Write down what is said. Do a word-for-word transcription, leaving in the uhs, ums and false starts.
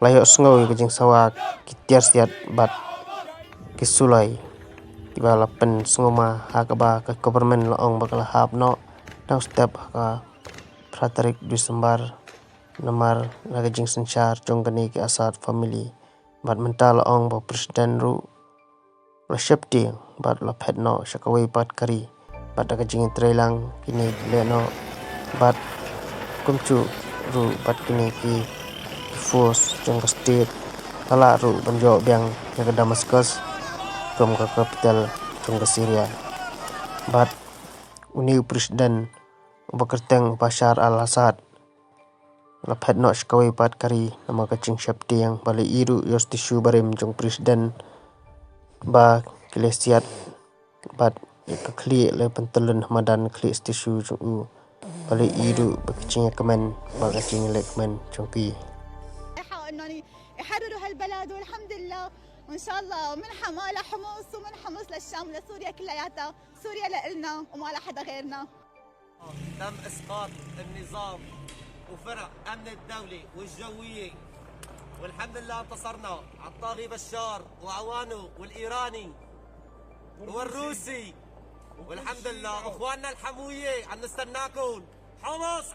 la ïohsngew ïa ka jingsawa ki tiar siat bad ki suloi kiba la pynsngewma, ha kaba ka government la ong ba ka la hap noh nongstep ha ka phra tarik Disembar namar na ka jingsynshar jong kane ki Assad family. Bad mynta la ong ba president ruh la sheptieng bad la phet noh sha kawei pat ka ri. Bad da ka jingïatreilang kine ki leh noh bad kumjuh ruh bad kine ki, ki force jong ka state la lah ruh ban ïoh biang ïa ka Damascus kum ka capital jong ka Syria. Bad une u president uba kyrteng Bashar al-Assad la phet noh sha kawei pat ka ri namar ka jingsheptieng. Ba la ïoh ruh ïa u stishu barim jong president ba ki la siat bad ïa ka khlieh la pyntyllun ha madan khlieh stishu jong u. Ba la ïoh ruh ba ka jingïakmen bad ka jingleh kmen jong ki. يحاولوا انهم يحرروا هالبلد، والحمد لله. وان شاء الله من حماه لحمص، ومن حمص للشام ولسوريا كلياتها. سوريا لإلنا وما لحدا غيرنا. تم اسقاط النظام وفرع امن الدولي والجويه، والحمد لله انتصرنا على الطاغي بشار واعوانه والايراني والروسي. والحمد لله اخواننا الحمويه عم نستناكم. حمص.